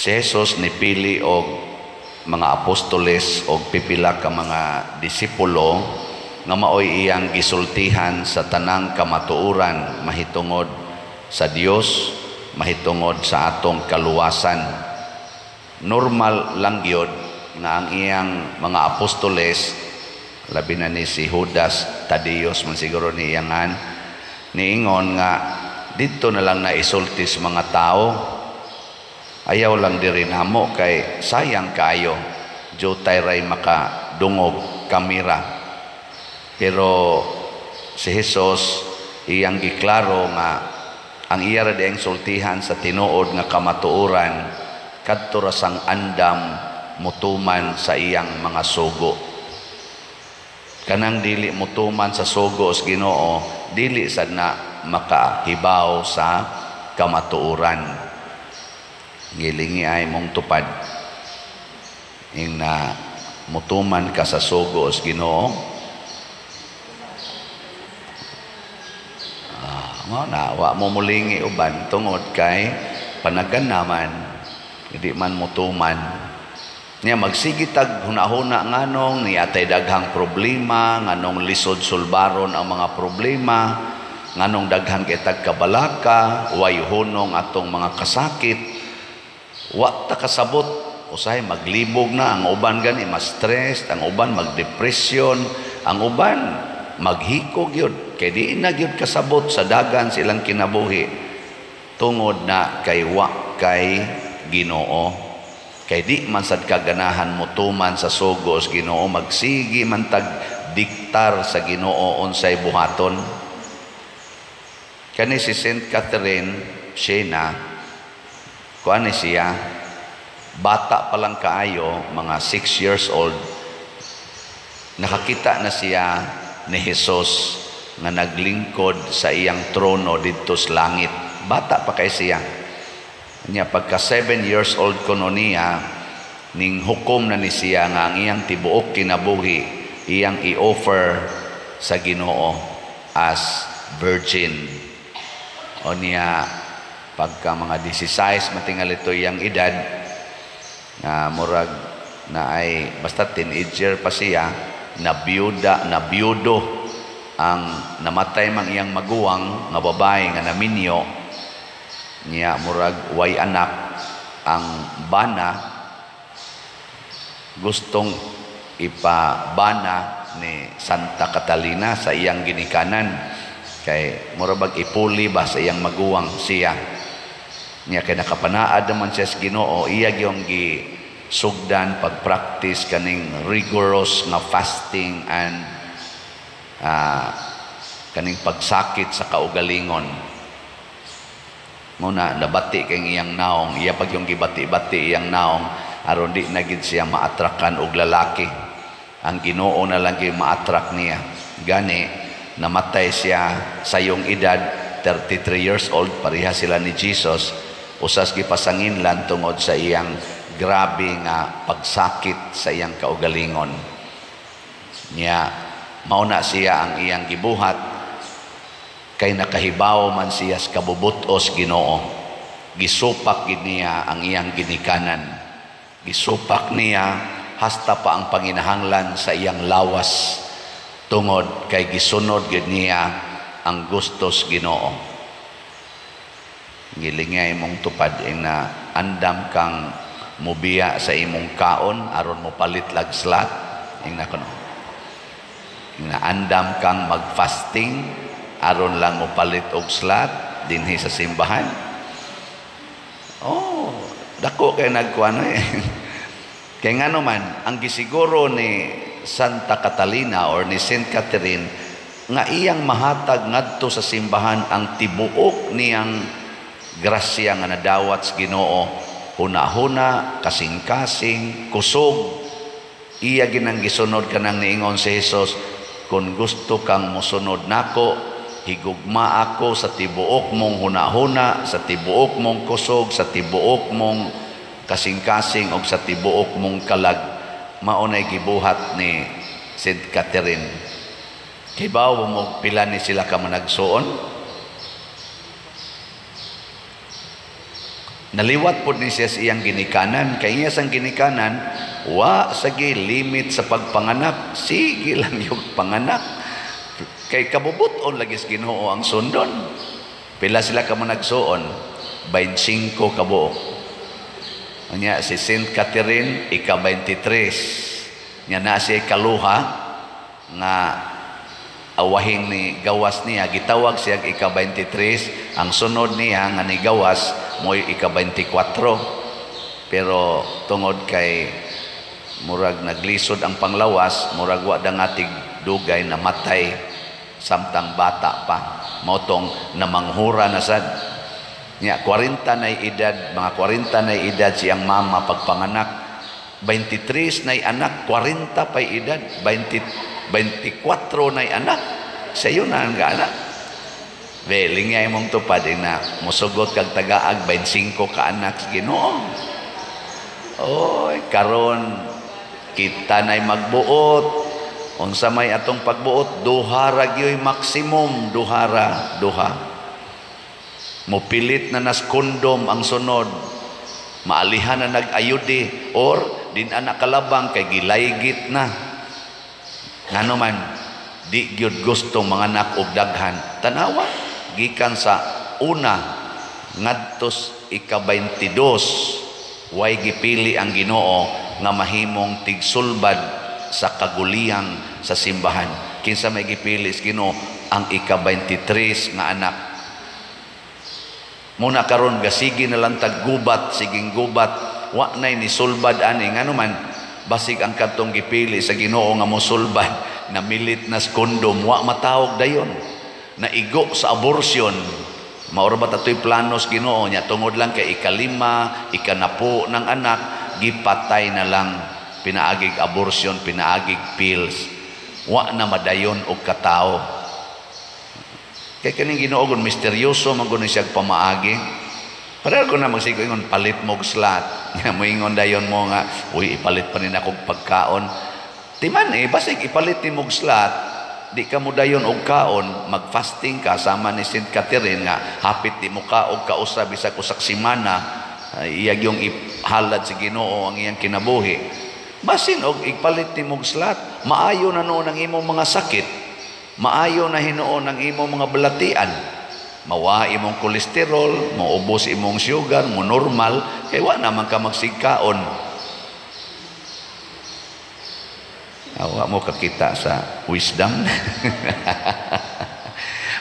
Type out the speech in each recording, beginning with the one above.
Si Jesus nipili og mga apostoles og pipila ka mga disipulo nga maoy iyang gisultihan sa tanang kamatuoran mahitungod sa Dios, mahitungod sa atong kaluwasan. Normal lang gyud nga ang iyang mga apostoles, labi na ni si Judas Tadeus man siguro ni iyangan, niingon nga didto na lang na isulti sa mga tao, ayaw lang diri namo kay sayang kaayo, jutay ray makadungog kamera. Pero si Jesus iyang giklaro nga ang iya ra diayng sultihan sa tinuod nga kamatuoran kadto ra sang andam mutuman sa iyang mga sugo. Kanang dili mutuman sa sugo sa Ginoo, dili sad na makahibaw sa kamatuoran. Gilingi ay mong tupad ing na mutuman ka sa sugo sa Ginoo. Mao na wa mo mulingi uban tungod kay panagan naman hindi man mutuman niya. Magsige tag hunahuna nganong niatay daghang problema, nganong lisod sulbaron ang mga problema, nganong daghan kay tag kabalaka, way hunong atong mga kasakit, wa ta kasabot. Usahay maglibog na ang uban, gani ma-stress ang uban, magdepresyon ang uban, maghikog yun kay di na gyud kasabot sa dagan silang kinabuhi tungod na kay wa kay Ginoo, kay di man sad kaganahan motuman sa sugo sa Ginoo. Magsige man tag diktar sa Ginoo unsay buhaton. Kani si Saint Catherine Siena, kuan ni siya, bata pa lang kaayo, mga 6 years old, nakakita na siya ni Jesus nga naglingkod sa iyang trono didto sa langit. Bata pa kay siya. Nya pagka 7 years old kuno niya, ning hukom na ni siya nga ang iyang tibuok kinabuhi iyang i-offer sa Ginoo as virgin. O niya pagka mga 16 matingal ito iyang edad, nga murag na ay basta teenager pa siya, nabiyuda, nabiyudo ang namatay mang iyang maguwang nga babae nga naminyo niya, murag way anak ang bana, gustong ipabana ni Santa Catalina sa iyang ginikanan kay murag bag ipuli ba sa iyang maguwang siya. Niya kay nakapanaad naman siya sa Ginoo, iya gyud gisugdan pag-practice kaning rigorous nga fasting and kaning pagsakit sa kaugalingon. Muna nabati kay iyang naong, iya pag yung gibati-bati iyang naong aron di na gid siya maatrakan og lalaki. Ang Ginoo na lang gyud maatrak niya. Gani namatay siya sa iyong edad, 33 years old, pareha sila ni Jesus. Usas gipasanginlan tungod sa iyang grabe nga pagsakit sa iyang kaugalingon. Niya mauna siya ang iyang gibuhat kay nakahibaw man siya sa kabubutos Ginoo. Gisupak gid niya ang iyang ginikanan. Gisupak niya hasta pa ang panginahanglan sa iyang lawas tungod kay gisunod gid niya ang gustos Ginoo. Gilingay mong tupad ing na andam kang mubiya sa imong kaon aron mo palit lag slat, ing na kuno. Ing na andam kang magfasting aron lang mo palit og slat dinhi sa simbahan. Oh, dako kay nagkuan eh. Kay ngano man ang gisiguro ni Santa Catalina or ni Saint Catherine nga iyang mahatag ngadto sa simbahan ang tibuok niyang grasya nga nadawat sa Ginoo, huna-huna, kasing-kasing, kusog. Iya ginang gisunod kanang niingon si Jesus, "Kung gusto kang mosunod nako, higugma ako sa tibuok mong huna-huna, sa tibuok mong kusog, sa tibuok mong kasing-kasing ug sa tibuok mong kalag." Mao nay gibuhat ni Saint Catherine. Kibaw mo pila ni sila ka managsuon? Naliwat pod ni siya sa iyang ginikanan. Kay iya sang ginikanan, wa sagi limit sa pagpanganak. Sige lang yung panganak. Kay kabubuton lagi sa Ginoo ang sundon. Pila sila ka mo nagsuon? 25 kabuok. Nya si Saint Catherine ika-23. Nya na siya kaluha nga awahing ni gawas niya, gitawag siya ika-23. Ang sunod niya nga ni gawas mo'y ika-24. Pero tungod kay murag naglisod ang panglawas, murag wa dangatig dugay, namatay samtang bata pa. Mao tong namanghura na sad. Nya 40 na edad, mga 40 na edad siyang mama pagpanganak. 23 na anak, 40 pa'y edad, 20, 24 na anak. Sayo na ang anak. Be, lingay mong tupad, eh, na musugot kag tagaag 25 ka anak sa Ginoo. Oy, karon kita na'y magbuot. Unsa may atong pagbuot, duha ra gyoy maximum, duhara, duha. Mopilit na nas kondom ang sunod. Maalihan na nag-ayudi or din anak kalabang kay gilaygit na. Ngano man di gyud gusto mga anak og daghan. Tanawa, gikan sa una ngadtos ika-22, way gipili ang Ginoo nga mahimong tigsulbad sa kaguliyang sa simbahan. Kinsa may gipili sa Ginoo? Ang ika-23 nga anak. Muna karon gasigi na lang taggubat, siging gubat, wa nay ni sulbad ani. Ngano man basig ang kadtong gipili sa Ginoo nga mosulbad namilit nas kondom, wa matawog dayon, naigo sa abortion. Maura ba tatoy planos Ginoo nya? Tungod lang kay ikalima, ikanapo ng anak, gipatay na lang pinaagig abortion, pinaagig pills. Wa na madayon og katao. Kay kaning Ginoo gun misteryoso man gud siya pamaagi. Pareho ko na magsigo ingon palit mo og slot. Moingon dayon mo nga, "Uy, ipalit pa ni nako pagkaon." Timan eh, basig ipalit ni og slot, di ka mo dayon og kaon, magfasting ka sama ni Saint Catherine nga hapit di mo ka og kausa bisag usak semana, iyag yung ihalad sa Ginoo ang iyang kinabuhi. Basin og ipalit ni og slot, maayo na noon ang imong mga sakit. Maayo na hinuon ang imong mga balatian. Mawa imong kolesterol, maubos imong sugar, mo normal, kay wa naman ka magsigkaon. Awa mo kakita sa wisdom.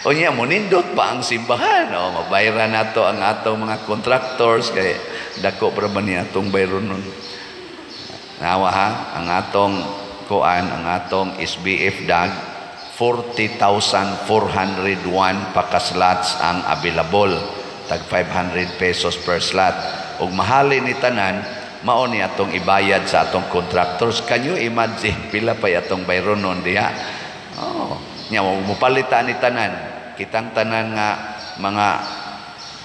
O niya, munindot pa ang simbahan. O, mabayra na to ang atong mga contractors kay dako pa ba niya atong bayron nun. Nawa ha, ang atong kuan, ang atong SBF dag, 40,401 pakaslots ang available. Tag 500 pesos per slot. Ug mahali ni tanan, mao ni atong ibayad sa atong contractors. Can you imagine pila pa atong bayron nun diha? Oh, nya mopalita ni tanan. Kitang tanan nga mga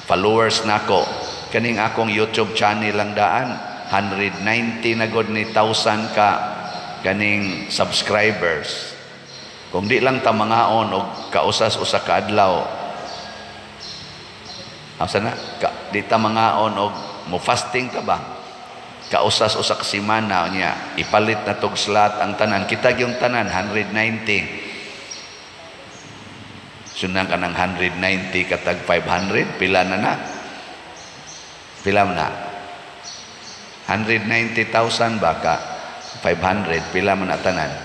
followers nako, kaning akong YouTube channel lang daan, 190 na god ni thousand ka kaning subscribers. Kung di lang ta mangaon og kausas usa ka adlaw, asa na? Ka, di ta mangaon og mo fasting ta ba? Kausas usa ka semana niya, ipalit na tog slot ang tanan. Kita gyung tanan 190. Sunan ka ng 190 katag 500, pila na na? Pila na? 190,000 ba ka 500, pila man na tanan?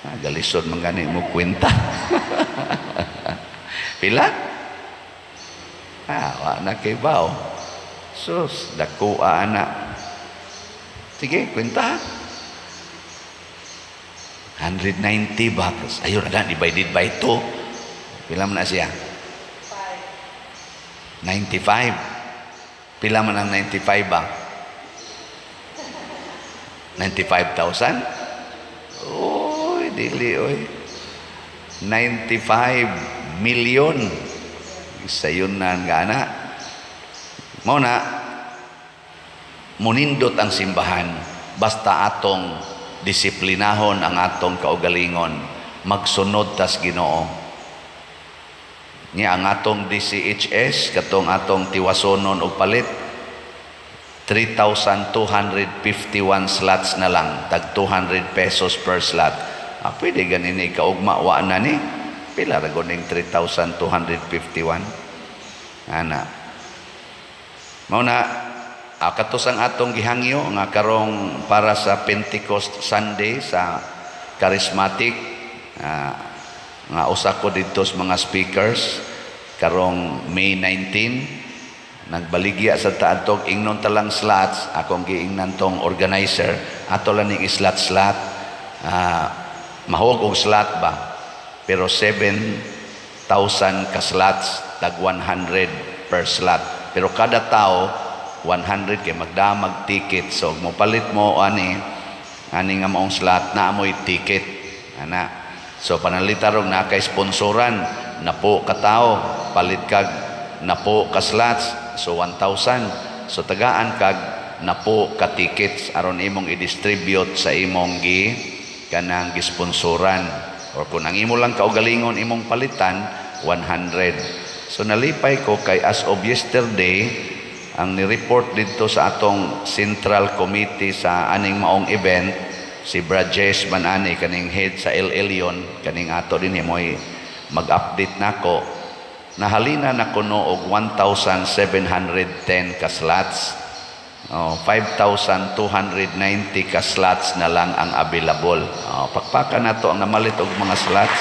Ah, galisod man gani mo kwenta. Pila? Ah, wa na kay bao. Sus, dako ana. Sige, kwenta. 190 ba? Ayun na, divided by 2. Pila man na siya? 95. Pila man ang 95 ba? 95,000? Oy, dili, oy. 95 million. Sayon na ang gana. Mao na, munindot ang simbahan basta atong disiplinahon ang atong kaugalingon, magsunod tas Ginoo. Nya ang atong DCHS, katong atong tiwasonon og palit, 3,251 slots na lang, tag 200 pesos per slot. Ah, pwede ganin ni kaugma, wa na ni. Pila ra ning 3,251? Ana. Mao na katos ang atong gihangyo nga karong para sa Pentecost Sunday sa Charismatic, nga usa ko didto sa mga speakers karong May 19. Nagbaligya sa taadtog ingnon talang slots. Akong giingnan tong organizer, ato lang ning slot slot, mahog og slot ba, pero 7,000 ka slots, tag 100 per slot, pero kada tao 100 kay magdamag ticket. So mopalit mo ani ani nga maong slot na amoy ticket ana. So panalita rong na kay sponsoran napo ka tao, palit kag napo ka slots, so 1,000. So tagaan kag napo ka tickets aron imong i-distribute sa imong gi kanang gisponsoran, or kung ang imo lang kaugalingon imong palitan, 100. So nalipay ko kay as of yesterday, ang ni-report dito sa atong Central Committee sa aning maong event, si Brajesh Manani, kaning head sa El Elyon, kaning ato din mo'y mag-update nako, nahalina na kuno og 1,710 ka slots. Oh, 5,290 ka slots na lang ang available. Oh, pakpakan nato ang namalit og mga slots.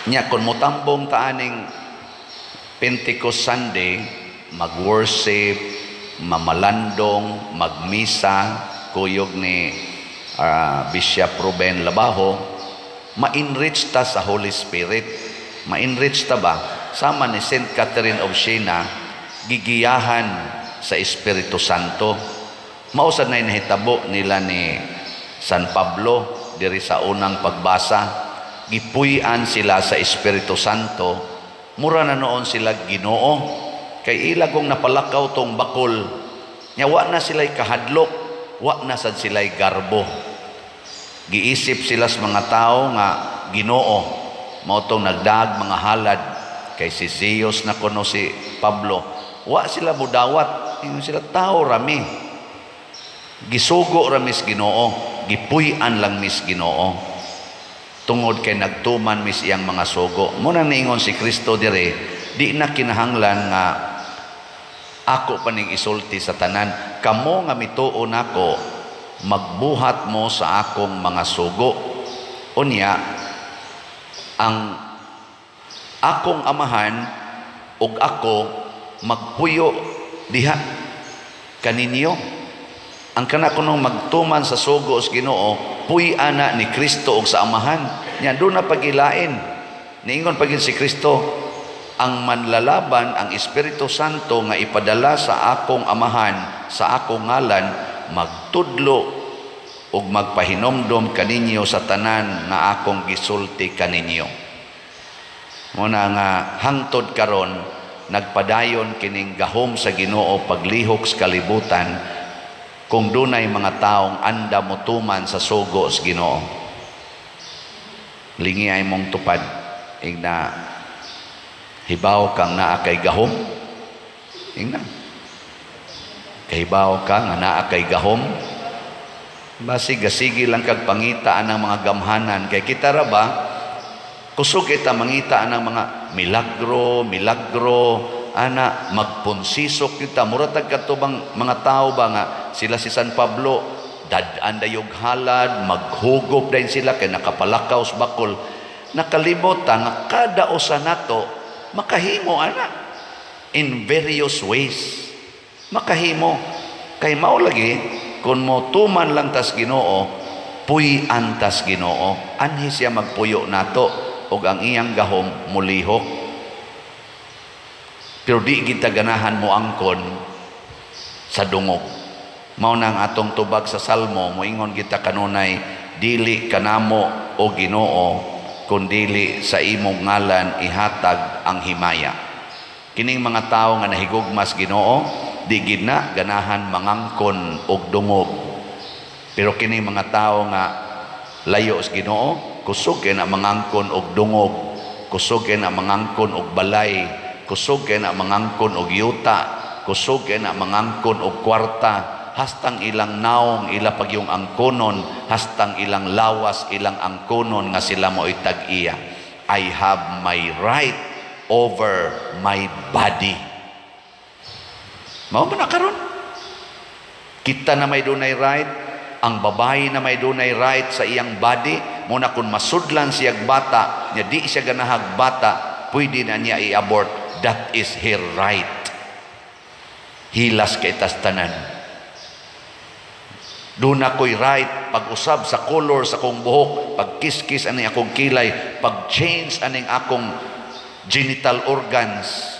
Nya kung motambong ta aning Pentecost Sunday, mag-worship, mamalandong, magmisa, kuyog ni Bishop Ruben Labajo, ma-enrich ta sa Holy Spirit. Ma-enrich ta ba? Sama ni Saint Catherine of Siena, gigiyahan sa Espiritu Santo. Mausad na nahitabo nila ni San Pablo diri sa unang pagbasa. Gipuy-an sila sa Espiritu Santo. Mura na noon sila Ginoo. Kay ila kong napalakaw tong bakol. Nya wa na sila'y kahadlok, wa na sad sila'y garbo. Giisip sila sa mga tao nga Ginoo. Mao tong nagdag mga halad kay si Zeus na kuno si Pablo. Wa sila budawat, ingon sila, tao rami. Gisugo ra mis Ginoo, gipuy-an lang mis Ginoo. Tungod kay nagtuman mis iyang mga sugo. Mo nang niingon si Kristo dire, di na kinahanglan nga ako pa ning isulti sa tanan. Kamo nga mituo nako, magbuhat mo sa akong mga sugo. Unya, ang akong amahan ug ako magpuyo diha kaninyo. Ang kana kunong magtuman sa sugo sa Ginoo, puy-ana ni Kristo ug sa amahan. Nya do na pagilain. Niingon pagin si Kristo, ang manlalaban, ang Espiritu Santo nga ipadala sa akong amahan, sa akong ngalan, magtudlo ug magpahinomdom kaninyo sa tanan nga akong gisulti kaninyo. Muna nga hangtod karon nagpadayon kining gahom sa Ginoo paglihok sa kalibutan kung dunay mga taong anda motuman sa sugo sa Ginoo. Lingi ay mong tupad, ingna hibaw kang naa kay gahom. Ingna kahibaw ka nga naa kay gahom. Basi gasigi lang kag pangita ang mga gamhanan kay kita ra ba kusog kita mangita ang mga milagro, milagro ana, magpunsisok kita, mura tag kadto bang mga tao ba nga sila si San Pablo dad-an dayog halad, maghugop dayon sila kay nakapalakaw sa bakol. Nakalimot ta nga kada usa nato makahimo ana in various ways. Makahimo kay mao lagi kung mo tuman lang tas Ginoo, puy-an tas Ginoo, anhi siya magpuyo nato ug ang iyang gahom mulihok. Pero di kita ganahan mo angkon sa dungog. Mao na ang atong tubag sa Salmo, moingon kita kanunay, dili kanamo o Ginoo, kun dili sa imong ngalan ihatag ang himaya. Kining mga tawo nga nahigugmas Ginoo, di gid na ganahan mangangkon og dungog. Pero kining mga tawo nga layo sa Ginoo, kusog kay na mangangkon og dungog. kusog kay na mangangkon og balay, kusog kay na mangangkon og yuta, kusog kay na mangangkon og kwarta, hastang ilang naong ila pagyung angkonon, hastang ilang lawas ilang angkonon nga sila mo'y tag-iya. I have my right over my body. Mao man na karon. Kita na may dunay right, ang babae na may dunay right sa iyang body, mao na kung masudlan siyag bata, nya di siya ganahag bata, pwede na niya i-abort. That is her right. Hilas kay tas tanan. Duna ko'y right pag-usab sa color sa akong buhok, pagkiskis aning akong kilay, pag-change aning akong genital organs.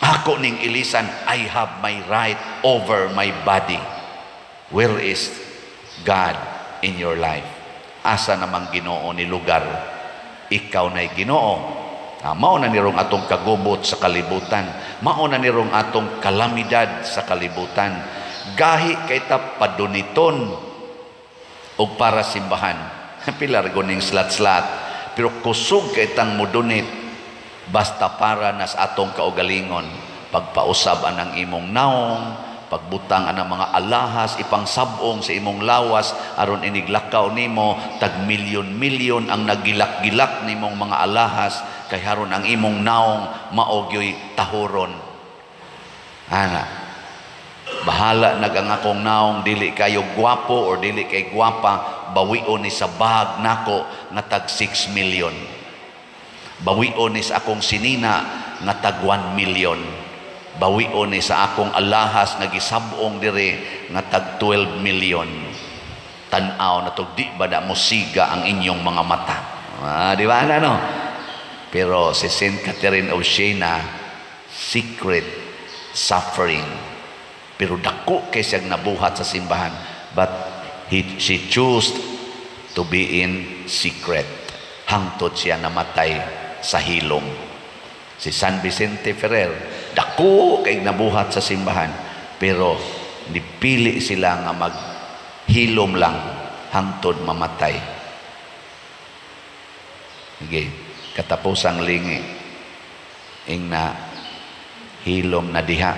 Ako ning ilisan, I have my right over my body. Where is God in your life? Asa namang Ginoo ni lugar? Ikaw na'y Ginoo. Mao na nirong atong kagubot sa kalibutan. Mao na nirong atong kalamidad sa kalibutan. Gahi kay ta paduniton og para simbahan. Pilar guning slat-slat. Pero kusog kay tang mudunit basta para nas atong kaugalingon. Pagpausab anang imong naong, pagbutang anang mga alahas, ipangsabong sa imong lawas aron iniglakaw nimo tag milyon-milyon ang nagilak-gilak nimong mga alahas kay haron ang imong naong mao gyoy tahuron. Ana, bahala nag ang akong naong dili kayo gwapo or dili kay gwapa, bawion ni sa bag nako nga tag 6 million. Bawion ni sa akong sinina nga tag 1 million. Bawion ni sa akong alahas nga gisabong dire nga tag 12 million. Tan-aw na to, di ba na mo siga ang inyong mga mata? Di ba na, no? Pero si Saint Catherine of Siena, secret suffering. Pero dako kay siyang nabuhat sa simbahan. But she chose to be in secret. Hangtod siya namatay sa hilom. Si San Vicente Ferrer, dako kay nabuhat sa simbahan. Pero nipili sila nga maghilom lang hangtod mamatay. Sige, katapusang lingi. Ing na hilom na diha.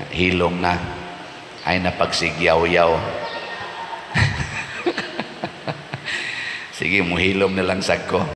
Hilom na ay napagsigyaw-yaw. Sige, muhilom na lang sagko.